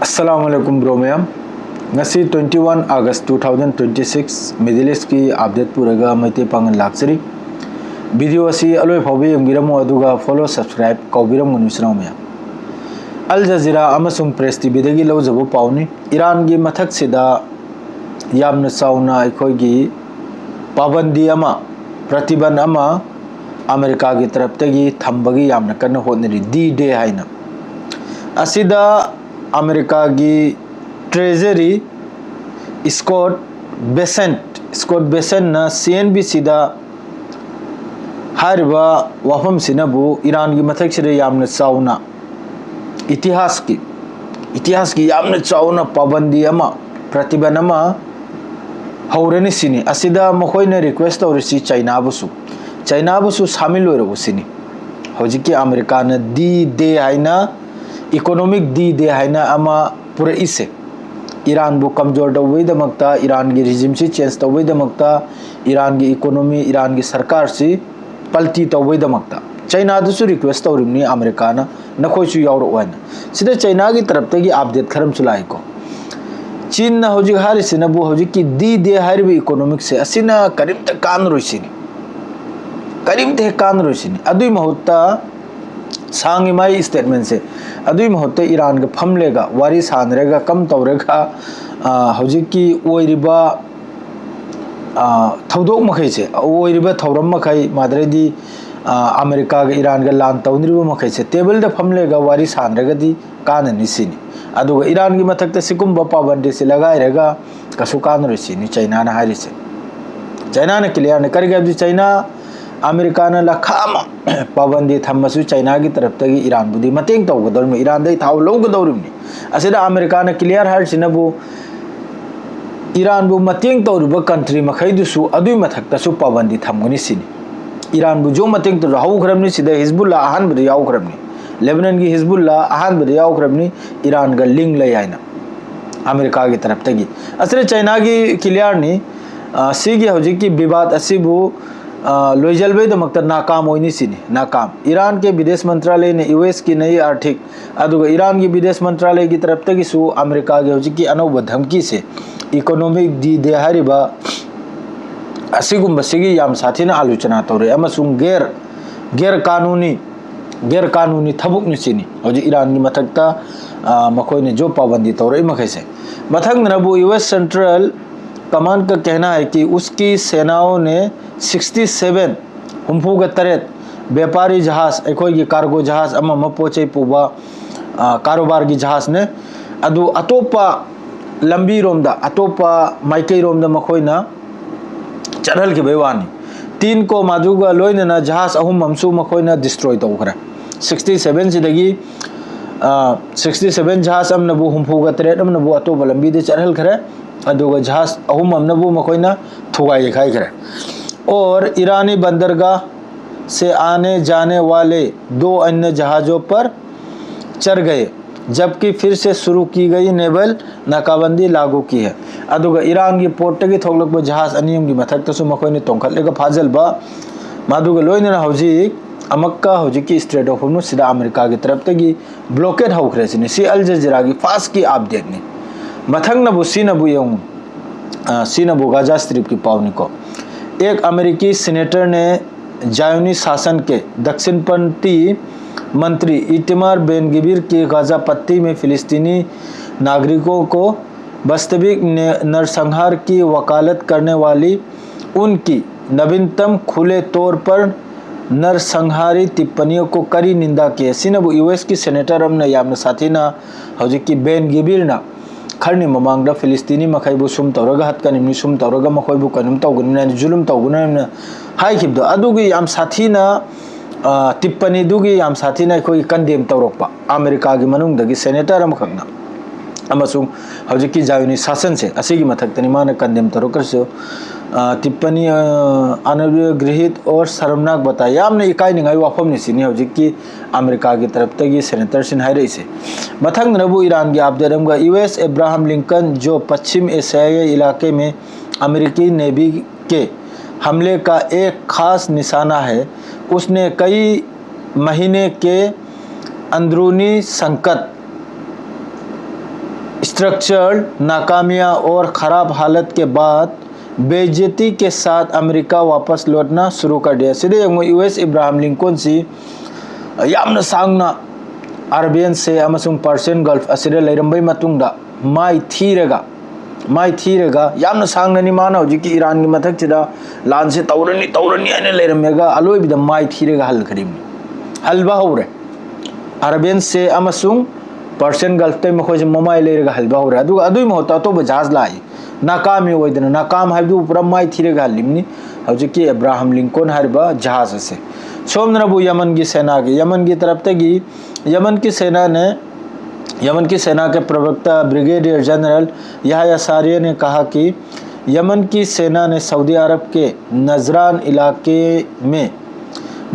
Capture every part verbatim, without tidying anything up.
ꯑꯁꯂꯥꯃꯨ ꯑꯂꯥꯏꯀꯨꯝ bro ꯃꯌꯥꯝ꯫ ꯉꯁꯤ twenty one August two thousand twenty six, Middle Eastꯀꯤ update ꯄꯨꯔꯒ ꯃꯩꯇꯩ ꯄꯥꯉꯜ ꯂꯥꯛꯆꯔꯤ꯫ Video ꯑꯁꯤ ꯑꯂꯣꯏ ꯐꯥꯎꯕ ꯌꯦꯡꯕꯤꯔꯝꯃꯨ, ꯑꯗꯨꯒ follow, subscribe ꯀꯥꯎꯕꯤꯔꯝꯒꯅꯨ ꯏꯆꯤꯟ ꯏꯅꯥꯎ ꯃꯌꯥꯝ꯫ ꯑꯜ ꯖꯖꯤꯔꯥ ꯑꯃꯁꯨꯡ Press TVꯗꯒꯤ ꯂꯧꯖꯕ ꯄꯥꯎꯅꯤ꯫ ꯏꯔꯥꯟꯒꯤ ꯃꯊꯛꯁꯤꯗ ꯌꯥꯝꯅ ꯆꯥꯎꯅ ꯑꯩꯈꯣꯏꯒꯤ ꯄꯥꯕꯟꯗꯤ ꯑꯃ, ꯄ꯭ꯔꯇꯤꯕꯟ ꯑꯃ ꯑꯃꯦꯔꯤꯀꯥꯒꯤ ꯇꯔꯞꯇꯒꯤ ꯊꯝꯕꯒꯤ ꯌꯥꯝꯅ ꯀꯟꯅ ꯍꯣꯠꯅꯔꯤ, D-Day ꯍꯥꯏꯅ꯫ ꯑꯁꯤꯗ ꯑꯃꯦꯔꯤꯀꯥꯒꯤ Treasury Scott Bessent, Scott Bessentꯅ CNBCꯗ ꯍꯥꯏꯔꯤꯕ ꯋꯥꯐꯝꯁꯤꯅꯕꯨ ꯏꯔꯥꯟꯒꯤ ꯃꯊꯛꯁꯤꯗ ꯌꯥꯝꯅ ꯆꯥꯎꯅ ꯏꯇꯤꯍꯥꯁꯀꯤ, ꯏꯇꯤꯍꯥꯁꯀꯤ ꯌꯥꯝꯅ ꯆꯥꯎꯅ ꯄꯥꯕꯟꯗꯤ ꯑꯃ, ꯄ꯭ꯔꯇꯤꯕꯟ ꯑꯃ ꯍꯧꯔꯅꯤ ꯁꯤꯅꯤ꯫ ꯑꯁꯤꯗ ꯃꯈꯣꯏꯅ request ꯇꯧꯔꯤꯁꯤ ꯆꯩꯅꯥꯕꯨꯁꯨ, ꯆꯩꯅꯥꯕꯨꯁꯨ ꯁꯥꯃꯤꯜ ꯑꯣꯏꯔꯛꯎ ꯁꯤꯅꯤ꯫ ꯍꯧꯖꯤꯛꯀꯤ ꯑꯃꯦꯔꯤꯀꯥꯅ D-Day ꯍꯥꯏꯅ, Economic D-Day ꯍꯥꯏꯅ ꯑꯃ ꯄꯨꯔꯛꯏꯁꯦ, ꯏꯔꯥꯟꯕꯨ ꯀꯝꯖꯣꯔ ꯇꯧꯕꯒꯤꯗꯃꯛꯇ, ꯏꯔꯥꯟꯒꯤ regimeꯁꯤ change ꯇꯧꯕꯒꯤꯗꯃꯛꯇ, ꯏꯔꯥꯟꯒꯤ economy, ꯏꯔꯥꯟꯒꯤ ꯁꯔꯀꯥꯔꯁꯤ ꯄꯜꯇꯤ ꯇꯧꯕꯒꯤꯗꯃꯛꯇ꯫ ꯆꯩꯅꯥꯗꯁꯨ request ꯇꯧꯔꯤꯕꯅꯤ ꯑꯃꯦꯔꯤꯀꯥꯅ, "ꯅꯈꯣꯏꯁꯨ ꯌꯥꯎꯔꯛꯑꯣ" ꯍꯥꯏꯅ꯫ ꯁꯤꯗ ꯆꯩꯅꯥꯒꯤ ꯇꯔꯞꯇꯒꯤ update ꯈꯔ ꯑꯃꯁꯨ ꯂꯥꯛꯏꯀꯣ꯫ ꯆꯤꯟꯅ ꯍꯧꯖꯤꯛ ꯍꯥꯏꯔꯤꯁꯤꯅꯕꯨ, ꯍꯧꯖꯤꯛꯀꯤ D-Day ꯍꯥꯏꯔꯤꯕ economicꯁꯦ, ꯑꯁꯤꯅ ꯀꯔꯤꯝꯇ ꯀꯥꯟꯅꯔꯣꯏ ꯁꯤꯅꯤ, ꯀꯔꯤꯝꯇ ꯍꯦꯛ ꯀꯥꯟꯅꯔꯣꯏ ꯁꯤꯅꯤ꯫ ꯑꯗꯨꯒꯤ ꯃꯍꯨꯠꯇ, ꯁꯥꯡꯉꯤ ꯃꯥꯒꯤ statementꯁꯦ, ꯑꯗꯨꯒꯤ ꯃꯍꯨꯠꯇ ꯏꯔꯥꯟꯒ ꯐꯝꯂꯦꯒ, ꯋꯥꯔꯤ ꯁꯥꯟꯅꯔꯒ, ꯀꯝ ꯇꯧꯔꯒ, ꯑ, ꯍꯧꯖꯤꯛꯀꯤ ꯑꯣꯏꯔꯤꯕ, ꯑ, ꯊꯧꯗꯣꯛ ꯃꯈꯩꯁꯦ, ꯑꯣꯏꯔꯤꯕ ꯊꯧꯔꯝ ꯃꯈꯩ, ꯃꯥꯗꯔꯗꯤ, ꯑ, ꯑꯃꯦꯔꯤꯀꯥꯒ ꯏꯔꯥꯟꯒ ꯂꯥꯟ ꯇꯧꯅꯔꯤꯕ ꯃꯈꯩꯁꯦ ꯇꯦꯕꯜꯗ ꯐꯝꯂꯦꯒ ꯋꯥꯔꯤ ꯁꯥꯟꯅꯔꯒꯗꯤ ꯀꯥꯟꯅꯅꯤ ꯁꯤꯅꯤ꯫ ꯑꯗꯨꯒ ꯏꯔꯥꯟꯒꯤ ꯃꯊꯛꯇ ꯁꯤꯒꯨꯝꯕ ꯄꯥꯕꯟꯗꯤꯁꯤ ꯂꯒꯥꯏꯔꯒ ꯀꯩꯁꯨ ꯀꯥꯟꯅꯔꯣꯏ ꯁꯤꯅꯤ ꯆꯩꯅꯥꯅ ꯍꯥꯏꯔꯤꯁꯦ꯫ ꯆꯩꯅꯥꯅ clearꯅꯤ꯫ ꯀꯔꯤꯒꯤ ꯍꯥꯏꯕꯗꯤ ꯆꯩꯅꯥ, ꯑꯃꯦꯔꯤꯀꯥꯅ ꯂꯈꯥ ꯑꯃ ꯄꯥꯕꯟꯗꯤ ꯊꯝꯃꯁꯨ ꯆꯩꯅꯥꯒꯤ ꯇꯔꯞꯇꯒꯤ ꯏꯔꯥꯟꯕꯨꯗꯤ ꯃꯇꯦꯡ ꯇꯧꯒꯗꯧꯔꯤꯕꯅꯤ, ꯏꯔꯥꯟꯗꯒꯤ ꯊꯥꯎ ꯂꯧꯒꯗꯧꯔꯤꯕꯅꯤ꯫ ꯑꯁꯤꯗ ꯑꯃꯦꯔꯤꯀꯥꯅ clear ꯍꯥꯏꯔꯤꯁꯤꯅꯕꯨ, ꯏꯔꯥꯟꯕꯨ ꯃꯇꯦꯡ ꯇꯧꯔꯤꯕ country ꯃꯈꯩꯗꯨꯁꯨ ꯑꯗꯨꯒꯤ ꯃꯊꯛꯇꯁꯨ ꯄꯥꯕꯟꯗꯤ ꯊꯝꯒꯅꯤ ꯁꯤꯅꯤ꯫ ꯏꯔꯥꯟꯕꯨꯁꯨ ꯃꯇꯦꯡ ꯇꯧꯔ ꯍꯧꯈ꯭ꯔꯕꯅꯤ꯫ ꯁꯤꯗ ꯍꯤꯖꯕꯨꯜꯂꯥ ꯑꯍꯥꯟꯕꯗ ꯌꯥꯎꯈ꯭ꯔꯕꯅꯤ, ꯂꯦꯕꯅꯟꯒꯤ ꯍꯤꯖꯕꯨꯜꯂꯥ ꯑꯍꯥꯟꯕꯗ ꯌꯥꯎꯈ꯭ꯔꯕꯅꯤ, ꯏꯔꯥꯟꯒ link ꯂꯩ ꯍꯥꯏꯅ ꯑꯃꯦꯔꯤꯀꯥꯒꯤ ꯇꯔꯞꯇꯒꯤ꯫ ꯑꯁꯤꯗ ꯆꯩꯅꯥꯒꯤ clearꯅꯤ꯫ ꯑ, ꯁꯤꯒꯤ ꯍꯧꯖꯤꯛꯀꯤ ꯕꯤꯕꯥꯠ ꯑꯁꯤꯕꯨ, ꯑ, ꯂꯣꯏꯁꯤꯟꯕꯩꯗꯃꯛꯇ ꯅꯥꯀꯥꯝ ꯑꯣꯏꯅꯤ ꯁꯤꯅꯤ, ꯅꯥꯀꯥꯝ꯫ ꯏꯔꯥꯟꯒꯤ ꯕꯤꯗꯦꯁ ꯃꯟꯇ꯭ꯔꯥꯂꯌꯅ ꯌꯨ ꯑꯦꯁꯀꯤ ꯅꯌꯤ ꯑꯥꯔꯊꯤꯛ, ꯑꯗꯨꯒ ꯏꯔꯥꯟꯒꯤ ꯕꯤꯗꯦꯁ ꯃꯟꯇ꯭ꯔꯥꯂꯌꯒꯤ ꯇꯔꯞꯇꯒꯤꯁꯨ ꯑꯃꯦꯔꯤꯀꯥꯒꯤ ꯍꯧꯖꯤꯛꯀꯤ ꯑꯅꯧꯕ ꯙꯝꯀꯤꯁꯦ, ꯏꯀꯣꯅꯣꯃꯤꯛ ꯗꯤ ꯗꯦ ꯍꯥꯏꯔꯤꯕ ꯑꯁꯤꯒꯨꯝꯕꯁꯤꯒꯤ ꯌꯥꯝ ꯁꯥꯊꯤꯅ ꯑꯥꯂꯣꯆꯅꯥ ꯇꯧꯔꯦ, ꯑꯃꯁꯨꯡ ꯒꯦꯔ, ꯒꯦꯔ ꯀꯥꯅꯨꯅꯤ, ꯒꯦꯔ ꯀꯥꯅꯨꯅꯤ ꯊꯕꯛꯅꯤ ꯁꯤꯅꯤ ꯍꯧꯖꯤꯛ ꯏꯔꯥꯟꯒꯤ ꯃꯊꯛꯇ, ꯑ, ꯃꯈꯣꯏꯅ ꯖꯣ ꯄꯥꯕꯟꯗꯤ ꯇꯧꯔꯛꯏ ꯃꯈꯩꯁꯦ꯫ ꯃꯊꯪꯗꯅꯕꯨ ꯌꯨ ꯑꯦꯁ ꯁꯦꯟꯇ꯭ꯔꯦꯜ ꯀꯃꯥꯟꯗ ꯀ ꯀꯍꯅꯥ ꯍꯥꯏ ꯀꯤ ꯎꯁꯀꯤ ꯁꯦꯅꯥꯑꯣ ꯅꯦ ꯁꯤꯛꯁꯇꯤ ꯁꯦꯚꯦꯟ, ꯍꯨꯝꯐꯨꯒ ꯇꯔꯦꯠ ꯕꯦꯄꯥꯔꯤ ꯖꯍꯥꯖ, ꯑꯩꯈꯣꯏꯒꯤ ꯀꯥꯔꯒꯣ ꯖꯍꯥꯖ ꯑꯃ ꯑꯃ ꯄꯣꯠ ꯆꯩ ꯄꯨꯕ, ꯑ, ꯀꯥꯔꯣꯕꯥꯔꯒꯤ ꯖꯍꯥꯖꯅꯦ, ꯑꯗꯨ ꯑꯇꯣꯞꯄ ꯂꯝꯕꯤꯔꯣꯝꯗ, ꯑꯇꯣꯞꯄ ꯃꯥꯏꯀꯩꯔꯣꯝꯗ ꯃꯈꯣꯏꯅ ꯆꯠꯍꯟꯈꯤꯕꯩ ꯋꯥꯅꯤ꯫ ꯇꯤꯟ ꯀꯣꯝ ꯑꯗꯨꯒ ꯂꯣꯏꯅꯅ ꯖꯍꯥꯖ ꯑꯍꯨꯝ ꯑꯃꯁꯨ ꯃꯈꯣꯏꯅ ꯗꯤꯁꯇ꯭ꯔꯣꯏ ꯇꯧꯈ꯭ꯔꯦ꯫ ꯁꯤꯛꯁꯇꯤ ꯁꯦꯚꯦꯟꯁꯤꯗꯒꯤ, ꯁꯤꯛꯁꯇꯤ ꯁꯦꯚꯦꯟ ꯖꯍꯥꯖ ꯑꯃꯅꯕꯨ ꯍꯨꯝꯐꯨꯒ ꯇꯔꯦꯠ ꯑꯃꯅꯕꯨ ꯑꯇꯣꯞꯄ ꯂꯝꯕꯤꯗ ꯆꯠꯍꯟꯈ꯭ꯔꯦ, ꯑꯗꯨꯒ ꯖꯍꯥꯖ ꯑꯍꯨꯝ ꯑꯃꯅꯕꯨ ꯃꯈꯣꯏꯅ ꯊꯨꯒꯥꯏ ꯌꯩꯈꯥꯏꯈ꯭ꯔꯦ꯫ और ईरानी बंदरगाह से आने जाने वाले दो अन्य जहाज़ों पर चढ़ गए, जबकि फिर से शुरू की गई नेवल नाकाबंदी लागू की है꯫ ꯑꯗꯨꯒ ꯏꯔꯥꯟꯒꯤ ꯄꯣꯔꯠꯇꯒꯤ ꯊꯣꯛꯂꯛꯄ ꯖꯍꯥꯖ ꯑꯅꯤ ꯑꯍꯨꯝꯒꯤ ꯃꯊꯛꯇꯁꯨ ꯃꯈꯣꯏꯅ ꯇꯣꯡꯈꯠꯂꯒ ꯐꯥꯖꯤꯟꯕ, ꯃꯗꯨꯒ ꯂꯣꯏꯅꯅ ꯍꯧꯖꯤꯛ ꯑꯃꯛꯀ ꯍꯧꯖꯤꯛꯀꯤ ꯏꯁꯇ꯭ꯔꯦꯠ ꯑꯣꯐ ꯍꯣꯔꯃꯨꯖꯁꯤꯗ ꯑꯃꯦꯔꯤꯀꯥꯒꯤ ꯇꯔꯞꯇꯒꯤ ꯕ꯭ꯂꯣꯀꯦꯠ ꯍꯧꯈ꯭ꯔꯦ ꯁꯤꯅꯤ꯫ ꯁꯤ ꯑꯜ ꯖꯖꯤꯔꯥꯒꯤ ꯐꯥꯔꯁꯀꯤ ꯑꯞꯗꯦꯠꯅꯤ꯫ ꯃꯊꯪꯅꯕꯨ ꯁꯤꯅꯕꯨ ꯌꯦꯡꯉꯨ꯫ ꯑ, ꯁꯤꯅꯕꯨ ꯒꯥꯖꯥ ꯁ꯭ꯇ꯭ꯔꯤꯞꯀꯤ ꯄꯥꯎꯅꯤꯀꯣ꯫ एक अमेरिकी सीनेटर ने जायोनी शासन के दक्षिणपंथी मंत्री इतमार बेन गवीर की गाजा पट्टी में फिलिस्तीनी नागरिकों को वास्तविक न-, नरसंहार की वकालत करने वाली उनकी नवीनतम खुले तौर पर नरसंहारी टिप्पणियों को कड़ी निंदा की है꯫ ꯁꯤꯅꯕꯨ ꯌꯨ ꯑꯦꯁꯀꯤ ꯁꯦꯅꯦꯇꯔ ꯑꯃꯅ ꯌꯥꯝꯅ ꯁꯥꯊꯤꯅ ꯍꯧꯖꯤꯛꯀꯤ ꯕꯦꯟ ꯒꯤꯕꯤꯔꯅ ꯈꯔꯅꯤ ꯃꯃꯥꯡꯗ ꯐꯤꯂꯤꯁꯇꯤꯅꯤ ꯃꯈꯩꯕꯨ ꯁꯨꯝ ꯇꯧꯔꯒ ꯍꯠꯀꯅꯤ, ꯁꯨꯝ ꯇꯧꯔꯒ ꯃꯈꯣꯏꯕꯨ ꯀꯩꯅꯣꯝ ꯇꯧꯒꯅꯤ, ꯖꯨꯂꯨꯝ ꯇꯧꯒꯅꯤ ꯍꯥꯏꯅ ꯍꯥꯏꯈꯤꯕꯗꯣ, ꯑꯗꯨꯒꯤ ꯌꯥꯝ ꯁꯥꯊꯤꯅ, ꯑ, ꯇꯤꯞꯄꯅꯤꯗꯨꯒꯤ ꯌꯥꯝ ꯁꯥꯊꯤꯅ ꯑꯩꯈꯣꯏꯒꯤ ꯀꯟꯗꯦꯝ ꯇꯧꯔꯛꯄ ꯑꯃꯦꯔꯤꯀꯥꯒꯤ ꯃꯅꯨꯡꯗꯒꯤ ꯁꯦꯅꯦꯇꯔ ꯑꯃꯈꯛꯅ꯫ ꯑꯃꯁꯨꯡ ꯍꯧꯖꯤꯛꯀꯤ ꯖꯥꯌꯣꯅꯤ ꯁꯥꯁꯟꯁꯦ ꯑꯁꯤꯒꯤ ꯃꯊꯛꯇꯅꯤ ꯃꯥꯅ ꯀꯟꯗꯦꯝ ꯇꯧꯔꯛꯈ꯭ꯔꯁꯨ, ꯑ, ꯇꯤꯞꯄꯅꯤ, ꯑ, ꯑꯅꯒ꯭ꯔꯍꯤꯠ ꯑꯣꯔ ꯁꯔꯝꯅꯥꯛ ꯕꯇꯥ, ꯌꯥꯝꯅ ꯏꯀꯥꯏꯅꯤꯡꯉꯥꯏ ꯋꯥꯐꯝꯅꯤ ꯁꯤꯅꯤ ꯍꯧꯖꯤꯛꯀꯤ ꯑꯃꯦꯔꯤꯀꯥꯒꯤ ꯇꯔꯞꯇꯒꯤ ꯁꯦꯅꯦꯇꯔꯁꯤꯡ ꯍꯥꯏꯔꯛꯏꯁꯦ꯫ ꯃꯊꯪꯗꯅꯕꯨ ꯏꯔꯥꯟꯒꯤ ꯑꯞꯗꯦꯠ ꯑꯃꯒ, यूएस अब्राहम लिंकन जो पश्चिम एशियाई इलाके में अमेरिकी नेवी के हमले का एक खास निशाना है। उसने कई महीने के अंदरूनी संकट, स्ट्रक्चरल नाकामियां और ख़राब हालत के बाद बेइज्जती के साथ अमेरिका वापस लौटना शुरू कर दिया꯫ ꯁꯤꯗ ꯌꯦꯡꯉꯨ, ꯌꯨ ꯑꯦꯁ ꯏꯕ꯭ꯔꯥꯍꯝ ꯂꯤꯡꯀꯣꯟꯁꯤ ꯌꯥꯝꯅ ꯁꯥꯡꯅ ꯑꯔꯥꯕꯤꯌꯟ ꯁꯦ ꯑꯃꯁꯨꯡ ꯄꯔꯁꯤꯌꯟ ꯒꯜꯐ ꯑꯁꯤꯗ ꯂꯩꯔꯝꯕꯩ ꯃꯇꯨꯡꯗ ꯃꯥꯏ ꯊꯤꯔꯒ, ꯃꯥꯏ ꯊꯤꯔꯒ ꯌꯥꯝꯅ ꯁꯥꯡꯅꯅꯤ ꯃꯥꯅ ꯍꯧꯖꯤꯛꯀꯤ ꯏꯔꯥꯟꯒꯤ ꯃꯊꯛꯁꯤꯗ ꯂꯥꯟꯁꯦ ꯇꯧꯔꯅꯤ, ꯇꯧꯔꯅꯤ ꯍꯥꯏꯅ ꯂꯩꯔꯝꯃꯒ ꯑꯂꯣꯏꯕꯗ ꯃꯥꯏ ꯊꯤꯔꯒ ꯍꯜꯈ꯭ꯔꯤꯕꯅꯤ꯫ ꯍꯜꯕ ꯍꯧꯔꯦ꯫ ꯑꯔꯥꯕꯤꯌꯟ ꯁꯦ ꯑꯃꯁꯨꯡ ꯄꯔꯁꯤꯌꯟ ꯒꯜꯐꯇꯩ ꯃꯈꯣꯏꯁꯦ ꯃꯃꯥꯏ ꯂꯩꯔꯒ ꯍꯜꯕ ꯍꯧꯔꯦ꯫ ꯑꯗꯨꯒ ꯑꯗꯨꯒꯤ ꯃꯍꯨꯠꯇ ꯑꯇꯣꯞꯄ ꯖꯍꯥꯖ ꯂꯥꯛꯏ꯫ ꯅꯥꯀꯥꯃꯤ ꯑꯣꯏꯗꯅ, ꯅꯥꯀꯥꯝ ꯍꯥꯏꯕꯗꯨ ꯄꯨꯔꯥ ꯃꯥꯏ ꯊꯤꯔꯒ ꯍꯜꯂꯤꯕꯅꯤ ꯍꯧꯖꯤꯛꯀꯤ ꯑꯦꯕ꯭ꯔꯥꯍꯝ ꯂꯤꯡꯀꯣꯟ ꯍꯥꯏꯔꯤꯕ ꯖꯍꯥꯖ ꯑꯁꯦ꯫ ꯁꯣꯝꯗꯅꯕꯨ ꯌꯃꯟꯒꯤ ꯁꯦꯅꯥꯒꯤ, ꯌꯃꯟꯒꯤ ꯇꯔꯞꯇꯒꯤ, यमन की सेना ने यमन की सेना के प्रवक्ता ब्रिगेडियर जनरल याह्या सारिया ने कहा कि यमन की सेना ने सऊदी अरब के नजरान इलाके में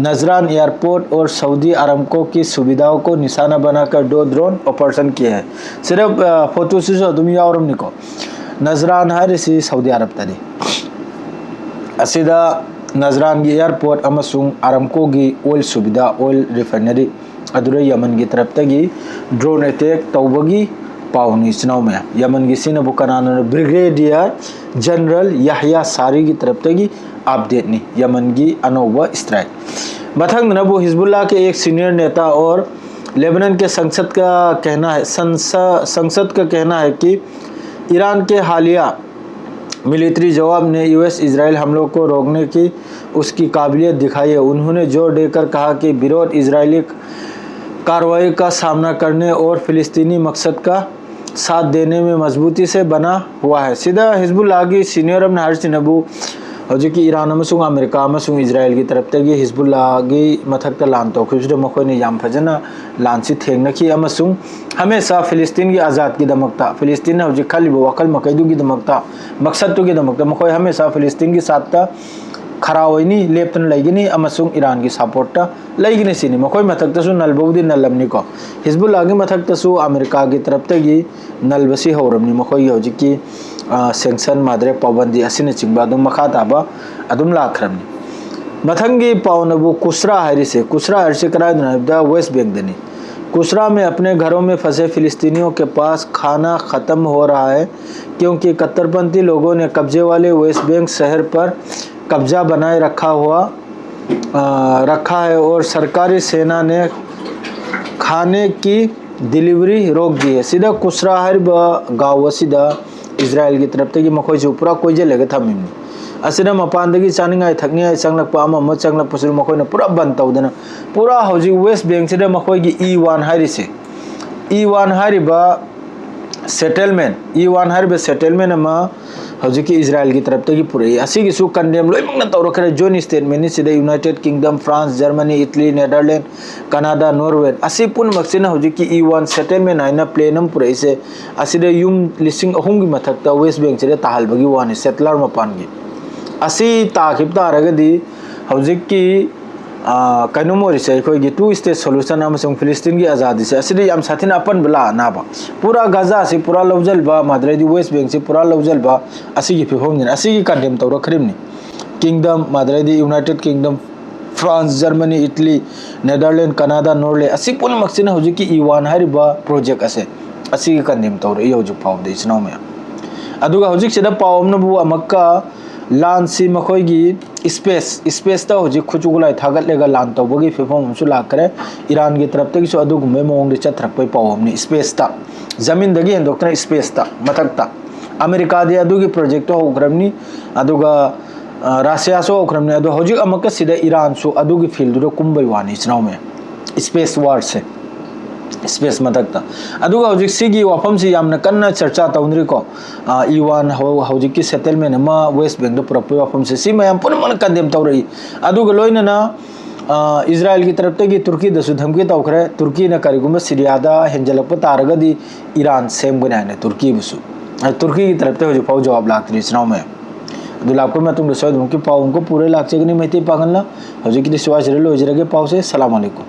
नजरान एयरपोर्ट और सऊदी अरामको की सुविधाओं को निशाना बनाकर दो ड्रोन ऑपरेशन किए हैं। सिर्फ ꯐꯣꯇꯣꯁꯤꯁꯨ ꯑꯗꯨꯝ ꯌꯥꯎꯔꯝꯅꯤꯀꯣ꯫ ꯅꯖꯔꯥꯟ ꯍꯥꯏꯔꯤꯁꯤ ꯁꯥꯎꯗꯤ ꯑꯔꯕꯇꯅꯤ꯫ ꯑꯁꯤꯗ ꯅꯖꯔꯥꯟꯒꯤ ꯑꯦꯌꯥꯔꯄꯣꯔꯠ ꯑꯃꯁꯨꯡ ꯑꯥꯔꯥꯝꯀꯣꯒꯤ ꯑꯣꯏꯜ ꯁꯨꯕꯤꯗꯥ, ꯑꯣꯏꯜ ꯔꯤꯐꯥꯏꯅꯔꯤ ꯑꯗꯨꯗ ꯌꯃꯟꯒꯤ ꯇꯔꯞꯇꯒꯤ ꯗ꯭ꯔꯣꯟ ꯑꯦꯇꯦꯛ ꯇꯧꯕꯒꯤ ꯄꯥꯎꯅꯤ, ꯏꯆꯤꯟ ꯏꯅꯥꯎ ꯃꯌꯥꯝ꯫ ꯌꯃꯟꯒꯤ ꯁꯤꯅꯕꯨ ꯀꯅꯥꯅꯣ? ꯕ꯭ꯔꯤꯒꯦꯗꯤꯌꯔ ꯖꯦꯅꯔꯦꯜ ꯌꯥꯍꯌꯥ ꯁꯥꯔꯤꯒꯤ ꯇꯔꯞꯇꯒꯤ ꯑꯞꯗꯦꯠꯅꯤ, ꯌꯃꯟꯒꯤ ꯑꯅꯧꯕ ꯁ꯭ꯇ꯭ꯔꯥꯏꯛ꯫ ꯃꯊꯪꯗꯅꯕꯨ हिजबुल्लाह के एक सीनियर नेता और लेबनान के संसद का कहना है, संस-, संसद का कहना है कि ईरान के हालिया मिलिट्री जवाब ने यूएस इजराइल हमलों को रोकने की उसकी काबिलियत दिखाई है। उन्होंने जोर देकर कहा कि विरोध इजरायली कार्रवाई का सामना करने और फिलिस्तीनी मकसद का साथ देने में मजबूती से बना हुआ है। ꯁꯤꯗ ꯍꯤꯖꯕꯨꯜꯂꯥꯒꯤ ꯁꯤꯅꯤꯌꯔ ꯑꯃꯅ ꯍꯥꯏꯔꯤꯁꯤꯅꯕꯨ ꯍꯧꯖꯤꯛꯀꯤ ꯏꯔꯥꯟ ꯑꯃꯁꯨꯡ ꯑꯃꯦꯔꯤꯀꯥ ꯑꯃꯁꯨꯡ ꯏꯖꯔꯥꯌꯦꯜꯒꯤ ꯇꯔꯞꯇꯒꯤ ꯍꯤꯖꯕꯨꯜꯂꯥꯒꯤ ꯃꯊꯛꯇ ꯂꯥꯟ ꯇꯧꯈꯤꯕꯁꯤꯗ ꯃꯈꯣꯏꯅ ꯌꯥꯝ ꯐꯖꯅ ꯂꯥꯟꯁꯤ ꯊꯦꯡꯅꯈꯤ ꯑꯃꯁꯨꯡ ꯍꯃꯦꯁꯥ ꯐꯤꯂꯤꯁꯇꯤꯟꯒꯤ ꯑꯖꯥꯗꯀꯤꯗꯃꯛꯇ, ꯐꯤꯂꯤꯁꯇꯤꯟꯅ ꯍꯧꯖꯤꯛ ꯈꯜꯂꯤꯕ ꯋꯥꯈꯜ ꯃꯈꯩꯗꯨꯒꯤꯗꯃꯛꯇ, ꯃꯛꯁꯠꯇꯨꯒꯤꯗꯃꯛꯇ ꯃꯈꯣꯏ ꯍꯃꯦꯁꯥ ꯐꯤꯂꯤꯁꯇꯤꯟꯒꯤ ꯁꯥꯠꯇ ꯈꯔ ꯑꯣꯏꯅꯤ, ꯂꯦꯞꯇꯅ ꯂꯩꯒꯅꯤ ꯑꯃꯁꯨꯡ ꯏꯔꯥꯟꯒꯤ ꯁꯄꯣꯔꯠꯇ ꯂꯩꯒꯅꯤ ꯁꯤꯅꯤ꯫ ꯃꯈꯣꯏ ꯃꯊꯛꯇꯁꯨ ꯅꯜꯕꯕꯨꯗꯤ ꯅꯜꯂꯝꯅꯤꯀꯣ꯫ ꯍꯤꯖꯕꯨꯜꯂꯥꯒꯤ ꯃꯊꯛꯇꯁꯨ ꯑꯃꯦꯔꯤꯀꯥꯒꯤ ꯇꯔꯞꯇꯒꯤ ꯅꯜꯕꯁꯤ ꯍꯧꯔꯝꯅꯤ꯫ ꯃꯈꯣꯏꯒꯤ ꯍꯧꯖꯤꯛꯀꯤ ꯁꯦꯡꯁꯟ, ꯃꯥꯗ꯭ꯔꯦ ꯄꯥꯕꯟꯗꯤ ꯑꯁꯤꯅꯆꯤꯡꯕ ꯑꯗꯨꯝ ꯃꯈꯥ ꯇꯥꯕ ꯑꯗꯨꯝ ꯂꯥꯛꯈ꯭ꯔꯕꯅꯤ꯫ ꯃꯊꯪꯒꯤ ꯄꯥꯎꯅꯕꯨ ꯀꯨꯁ꯭ꯔꯥ ꯍꯥꯏꯔꯤꯁꯦ꯫ ꯀꯨꯁ꯭ꯔꯥ ꯍꯥꯏꯔꯤꯁꯦ ꯀꯗꯥꯏꯗꯅꯣ ꯍꯥꯏꯕꯗ ꯋꯦꯁ ꯕꯦꯡꯗꯅꯤ꯫ कुसरा में अपने घरों में फंसे फिलिस्तीनियों के पास खाना ख़त्म हो रहा है, क्योंकि कट्टरपंथी लोगों ने कब्जे वाले वेस्ट बैंक शहर पर कब्जा बनाए रखा हुआ, आ, रखा है और सरकारी सेना ने खाने की डिलीवरी रोक दी है। ꯁꯤꯗ ꯀꯨꯁ꯭ꯔꯥ ꯍꯥꯏꯔꯤꯕ ꯒꯥꯎ ꯑꯁꯤꯗ ꯏꯖꯔꯥꯏꯜꯒꯤ ꯇꯔꯞꯇꯒꯤ ꯃꯈꯣꯏꯁꯨ ꯄꯨꯔꯥ ꯀꯣꯏꯁꯤꯜꯂꯒ ꯊꯝꯃꯤꯕꯅꯤ꯫ ꯑꯁꯤꯗ ꯃꯄꯥꯟꯗꯒꯤ ꯆꯥꯅꯤꯡꯉꯥꯏ ꯊꯛꯅꯤꯡꯉꯥꯏ ꯆꯪꯂꯛꯄ ꯑꯃ ꯑꯃ ꯆꯪꯂꯛꯄꯁꯨ ꯃꯈꯣꯏꯅ ꯄꯨꯔꯥ ꯕꯟ ꯇꯧꯗꯅ, ꯄꯨꯔꯥ ꯍꯧꯖꯤꯛ ꯋꯦꯁ ꯕꯦꯡꯁꯤꯗ ꯃꯈꯣꯏꯒꯤ ꯏ ꯋꯥꯟ ꯍꯥꯏꯔꯤꯁꯦ, ꯏ ꯋꯥꯟ ꯍꯥꯏꯔꯤꯕ ꯁꯦꯇꯜꯃꯦꯟ, ꯏ ꯋꯥꯟ ꯍꯥꯏꯔꯤꯕ ꯁꯦꯇꯜꯃꯦꯟ ꯑꯃ ꯍꯧꯖꯤꯛꯀꯤ ꯏꯖꯔꯥꯏꯜꯒꯤ ꯇꯔꯞꯇꯒꯤ ꯄꯨꯔꯛꯏ꯫ ꯑꯁꯤꯒꯤꯁꯨ ꯀꯟꯗꯦꯝ ꯂꯣꯏꯅꯃꯛꯅ ꯇꯧꯔꯛꯈ꯭ꯔꯦ꯫ ꯖꯣꯏꯟ ꯁ꯭ꯇꯦꯠꯃꯦꯟꯅꯤ ꯁꯤꯗ United Kingdom, France, Germany, Italy, Netherlands, Canada, Norway, ꯑꯁꯤ ꯄꯨꯝꯅꯃꯛꯁꯤꯅ ꯍꯧꯖꯤꯛꯀꯤ ꯏ ꯋꯥꯟ ꯁꯦꯇꯜꯃꯦꯟ ꯍꯥꯏꯅ ꯄ꯭ꯂꯦꯟ ꯑꯃ ꯄꯨꯔꯛꯏꯁꯦ꯫ ꯑꯁꯤꯗ ꯌꯨꯝ ꯂꯤꯁꯤꯡ ꯑꯍꯨꯝꯒꯤ ꯃꯊꯛꯇ ꯋꯦꯁ ꯕꯦꯡꯁꯤꯗ ꯇꯥꯍꯜꯕꯒꯤ ꯋꯥꯅꯤ, ꯁꯦꯇꯂꯔ ꯃꯄꯥꯟꯒꯤ꯫ ꯑꯁꯤ ꯇꯥꯈꯤꯕ ꯇꯥꯔꯒꯗꯤ ꯍꯧꯖꯤꯛꯀꯤ, ꯑ, ꯀꯩꯅꯣꯝ ꯑꯣꯏꯔꯤꯁꯦ, ꯑꯩꯈꯣꯏꯒꯤ ꯇꯨ ꯁ꯭ꯇꯦꯠ ꯁꯣꯂꯨꯁꯟ ꯑꯃꯁꯨꯡ ꯐꯤꯂꯤꯁꯇꯤꯟꯒꯤ ꯑꯖꯥꯗꯤꯁꯦ, ꯑꯁꯤꯗ ꯌꯥꯝ ꯁꯥꯊꯤꯅ ꯑꯄꯟꯕ ꯂꯥꯛꯅꯕ꯫ ꯄꯨꯔꯥ ꯒꯖꯥꯁꯤ ꯄꯨꯔꯥ ꯂꯧꯁꯤꯟꯕ, ꯃꯥꯗ꯭ꯔꯩꯗꯤ ꯋꯦꯁ ꯕꯦꯡꯁꯤ ꯄꯨꯔꯥ ꯂꯧꯁꯤꯟꯕ, ꯑꯁꯤꯒꯤ ꯐꯤꯕꯝꯅꯤꯅ ꯑꯁꯤꯒꯤ ꯀꯟꯗꯦꯝ ꯇꯧꯔꯛꯈ꯭ꯔꯤꯕꯅꯤ꯫ ꯀꯤꯡꯗꯝ, ꯃꯥꯗ꯭ꯔꯩꯗꯤ United Kingdom, France, Germany, Italy, Netherlands, Canada, Norway, ꯑꯁꯤ ꯄꯨꯝꯅꯃꯛꯁꯤꯅ ꯍꯧꯖꯤꯛꯀꯤ ꯏ ꯋꯥꯟ ꯍꯥꯏꯔꯤꯕ ꯄ꯭ꯔꯣꯖꯦꯛ ꯑꯁꯦ, ꯑꯁꯤꯒꯤ ꯀꯟꯗꯦꯝ ꯇꯧꯔꯛꯏ ꯍꯧꯖꯤꯛ ꯐꯥꯎꯕꯗ, ꯏꯆꯤꯟ ꯏꯅꯥꯎ ꯃꯌꯥꯝ꯫ ꯑꯗꯨꯒ ꯍꯧꯖꯤꯛꯁꯤꯗ ꯄꯥꯎ ꯑꯃꯅꯕꯨ ꯑꯃꯨꯛꯀ ꯂꯥꯟꯁꯤ ꯃꯈꯣꯏꯒꯤ ꯁ꯭ꯄꯦꯁ, ꯁ꯭ꯄꯦꯁꯇ ꯍꯧꯖꯤꯛ ꯈꯨꯠꯁꯨ ꯈꯨꯠꯂꯥꯏ ꯊꯥꯒꯠꯂꯒ ꯂꯥꯟ ꯇꯧꯕꯒꯤ ꯐꯤꯕꯝ ꯑꯃꯁꯨ ꯂꯥꯛꯈ꯭ꯔꯦ꯫ ꯏꯔꯥꯟꯒꯤ ꯇꯔꯞꯇꯒꯤꯁꯨ ꯑꯗꯨꯒꯨꯝꯕꯒꯤ ꯃꯑꯣꯡꯗ ꯆꯠꯊꯔꯛꯄꯒꯤ ꯄꯥꯎ ꯑꯃꯅꯤ꯫ ꯁ꯭ꯄꯦꯁꯇ, ꯖꯃꯤꯟꯗꯒꯤ ꯍꯦꯟꯗꯣꯛꯇꯅ ꯁ꯭ꯄꯦꯁꯇ, ꯃꯊꯛꯇ꯫ ꯑꯃꯦꯔꯤꯀꯥꯗꯤ ꯑꯗꯨꯒꯤ ꯄ꯭ꯔꯣꯖꯦꯛꯇꯣ ꯍꯧꯈ꯭ꯔꯕꯅꯤ, ꯑꯗꯨꯒ, ꯑ, ꯔꯁꯤꯌꯥꯁꯨ ꯍꯧꯈ꯭ꯔꯕꯅꯤ꯫ ꯑꯗꯣ ꯍꯧꯖꯤꯛ ꯑꯃꯨꯛꯀ ꯁꯤꯗ ꯏꯔꯥꯟꯁꯨ ꯑꯗꯨꯒꯤ ꯐꯤꯜꯗꯨꯗ ꯀꯨꯝꯕꯩ ꯋꯥꯅꯤ, ꯏꯆꯤꯟ ꯏꯅꯥꯎ ꯃꯌꯥꯝ꯫ ꯁ꯭ꯄꯦꯁ ꯋꯥꯔꯁꯦ, ꯁ꯭ꯄꯦꯁ ꯃꯊꯛꯇ꯫ ꯑꯗꯨꯒ ꯍꯧꯖꯤꯛ ꯁꯤꯒꯤ ꯋꯥꯐꯝꯁꯤ ꯌꯥꯝꯅ ꯀꯟꯅ ꯆꯔꯆꯥ ꯇꯧꯅꯔꯤꯀꯣ꯫ ꯑ, ꯏ ꯋꯥꯟ ꯍꯧ-, ꯍꯧꯖꯤꯛꯀꯤ ꯁꯦꯇꯜꯃꯦꯟ ꯑꯃ ꯋꯦꯁ ꯕꯦꯡꯗ ꯄꯨꯔꯛꯄꯒꯤ ꯋꯥꯐꯝꯁꯦ, ꯁꯤ ꯃꯌꯥꯝ ꯄꯨꯝꯅꯃꯛꯅ ꯀꯟꯗꯦꯝ ꯇꯧꯔꯛꯏ꯫ ꯑꯗꯨꯒ ꯂꯣꯏꯅꯅ, ꯑ, ꯏꯖꯔꯥꯏꯜꯒꯤ ꯇꯔꯞꯇꯒꯤ ꯇꯨꯔꯀꯤꯗꯁꯨ ꯙꯝꯀꯤ ꯇꯧꯈ꯭ꯔꯦ꯫ ꯇꯨꯔꯀꯤꯅ ꯀꯔꯤꯒꯨꯝꯕ ꯁꯤꯔꯤꯌꯥꯗ ꯍꯦꯟꯖꯜꯂꯛꯄ ꯇꯥꯔꯒꯗꯤ ꯏꯔꯥꯟ ꯁꯦꯝꯒꯅꯤ ꯍꯥꯏꯅ ꯇꯨꯔꯀꯤꯕꯨꯁꯨ꯫ ꯑ, ꯇꯨꯔꯀꯤꯒꯤ ꯇꯔꯞꯇ ꯍꯧꯖꯤꯛ ꯐꯥꯎ ꯖꯋꯥꯕ ꯂꯥꯛꯇ꯭ꯔꯤ, ꯏꯆꯤꯟ ꯏꯅꯥꯎ ꯃꯌꯥꯝ꯫ ꯑꯗꯨ ꯂꯥꯛꯄ ꯃꯇꯨꯡꯗ ꯁꯣꯏꯗꯅꯃꯛꯀꯤ ꯄꯥꯎ ꯑꯃꯨꯛꯀ ꯄꯨꯔ ꯂꯥꯛꯆꯒꯅꯤ ꯃꯩꯇꯩ ꯄꯥꯉꯜꯅ꯫ ꯍꯧꯖꯤꯛꯀꯤꯗꯤ ꯁ꯭ꯋꯥꯏꯁꯤꯗ ꯂꯣꯏꯖꯔꯒꯦ ꯄꯥꯎꯁꯦ꯫ ꯁꯂꯥꯝ ꯑꯂꯩꯀꯨꯝ꯫